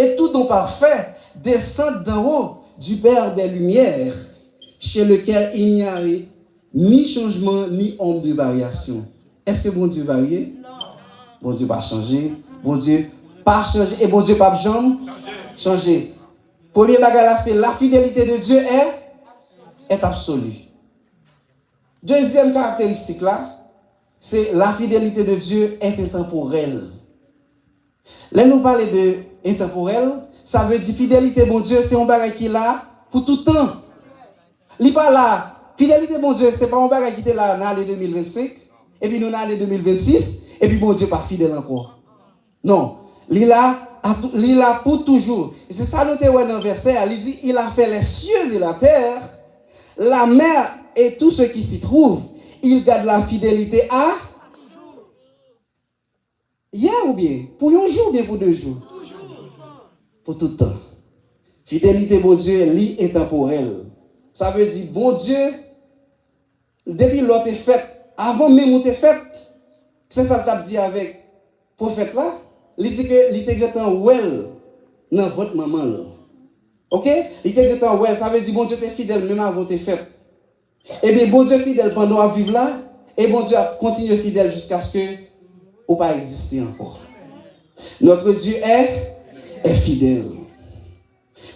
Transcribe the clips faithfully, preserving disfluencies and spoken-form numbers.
Et tout don parfait descend d'en haut, du Père des Lumières, chez lequel il n'y a ni changement ni ombre de variation. Èske Bondye varye? Bondye pa chanje. Bondye pa chanje e Bondye p ap janm chanje. Premye bagay la, se la fidelite de Dye est, est absolue. Dezyèm karakteristik la, se la fidelite de Dye est intemporelle. Lè nou pale de entanporèl, sa vle di fidelite Bondye se yon bagay ki la pou tout tan. Li pa la, fidelite Bondye se pa yon bagay ki te la nan ane de mil vennsenk, epi nou nan ane de mil vennsis, epi Bondye pa fidèl ankò. Non, li la, a tou- li la pou toujou. E se sa nou te wè nan vèsè a, li di, Il a fait les cieux et la terre, la mer et tout ce qui s'y trouve. Il garde la fidélité à yè oubyen pou yon jou oubyen pou de jou? Pou tout tan. Fidelite Bondye, li entanporèl. Sa vle di Bondye, depi lè w te fèt, avan menm ou te fèt, se sa l t ap di avèk pwofèt la, li di ke li te gentan wè l nan vant manman l. Oke? Li te gentan wè l, sa vle di Bondye te fidèl menm avan w te fèt. Ebyen, Bondye fidèl pandan w ap viv la, e Bondye ap kontinye fidèl jiskaske ou pa egziste ankò. Notre Dieu est, est fidèle.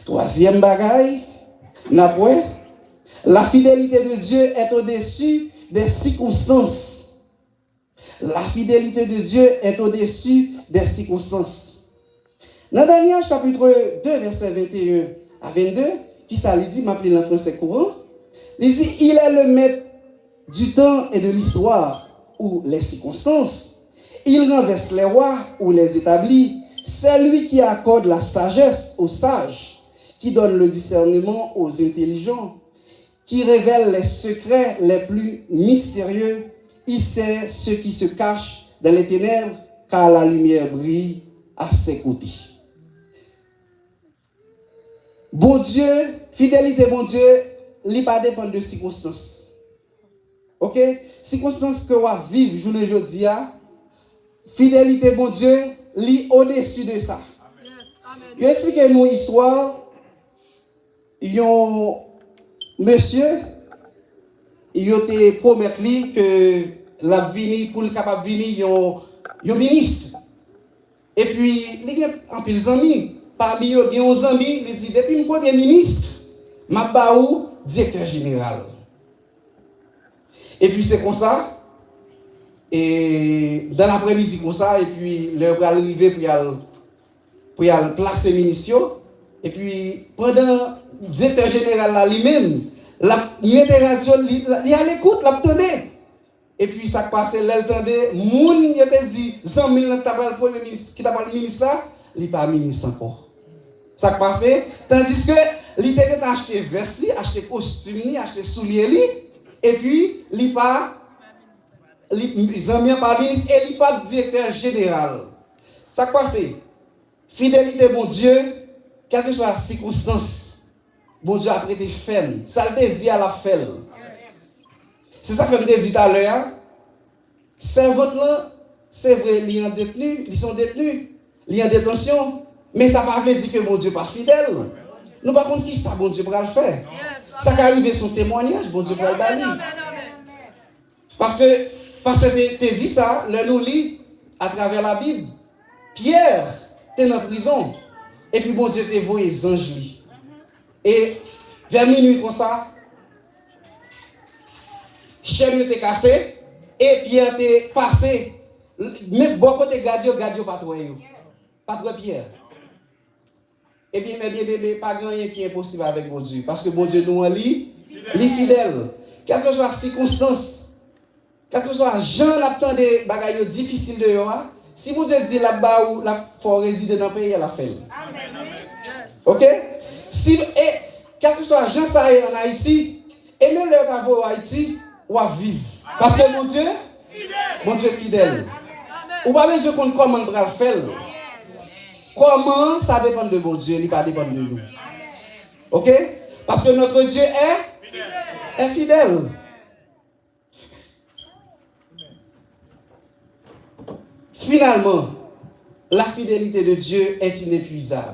Twazyèm bagay, n ap wè, la fidélité de Dieu est au-dessus des circonstances. La fidélité de Dieu est au-dessus des circonstances. Nan Danyèl chapit de vèsè venteyen a vennde, kisa li di? M ap li l an fransè kouran. Li di, Il est le maître du temps et de l'histoire ou les circonstances. Il renverse les rois ou les établit. C'est lui qui accorde la sagesse aux sages, qui donne le discernement aux intelligents, qui révèle les secrets les plus mystérieux, il sait ce qui se cache dans les ténèbres, car la lumière brille à ses côtés. Bondye, fidelite Bondye, li pa depann de sikonstans. Oke? Sikonstans ke w ap viv jounen jodi a, fidelite Bondye, li odesi de sa. Yo eksplike nou istwa yon mesye, yo te pwomèt li ke l ap vini, pou l kapab vini yon, yon minis. Epi, li gen anpil zanmi. Pami yo, gen yon zanmi, li di, depi m premye minis, m ap ba ou direktè jeneral. Epi se konsa, e, dan laprèmidi konsa, epi lè yo pral rive pou y al pou y al plase minis yo. Epi, pandan direktè jeneral la li menm, l ap mete radyo l, li, li alekout, l ap tande. Epi, sa k pase, lè l tande, moun yo te di, zanmi l lan ki ta pral premye minis, ki ta pral minis la, li pa minis ankò. Sa k pase, tandiske li te gentan achte vès li, achte kostim li, achte soulye li, epi li pa, li, zanmi an pa minis e li pa t direktè jeneral. Sa k pase? Fidelite Bondye, kèlkeswa sikonstans, Bondye ap rete fèm. Sa l te di a, l ap fè l. Se sa k fè m te di talè a, sèvant lan, se vre, li an detni, li se yon detni, li an detansyon, men sa pa vle di ke Bondye pa fidèl. Nou pa konn kisa Bondye pral fè. Sa ka rive se yon temwanyaj Bondye pral ba li. Paske, paske te, te di sa, lè nou li atravè Labib, Pyè te nan prizon, epi Bondye te voye zanj li. E vè minwi konsa, chèn yo te kase, e Pyè te pase, men bò kote gad yo, gad yo pa t wè yo. Pa t wè Pyè. Ebyen, men byeneme, pa gen anyen ki enposib avèk Bondye, paske Bondye nou an, li, li fidèl. Kèlkeswa sikonstans, kèlkeswa jan n ap tande bagay yo difisil deyò a, si Bondye di l ap ba ou, l ap fè w rezide nan peyi a, l ap fè l. Oke? Si, e kèlkeswa jan sa ye ann Ayiti, e menm lè yo ta voye w Ayiti, w ap viv. Paske Bondye, Bondye fidèl. Ou pa bezwen konn kòman l pral fè l. Kòman an, sa depann de Bondye, li pa depann de nou. Oke? Paske notre Dieu est, est fidèle. Finalement, la fidélité de Dieu est inépuisable.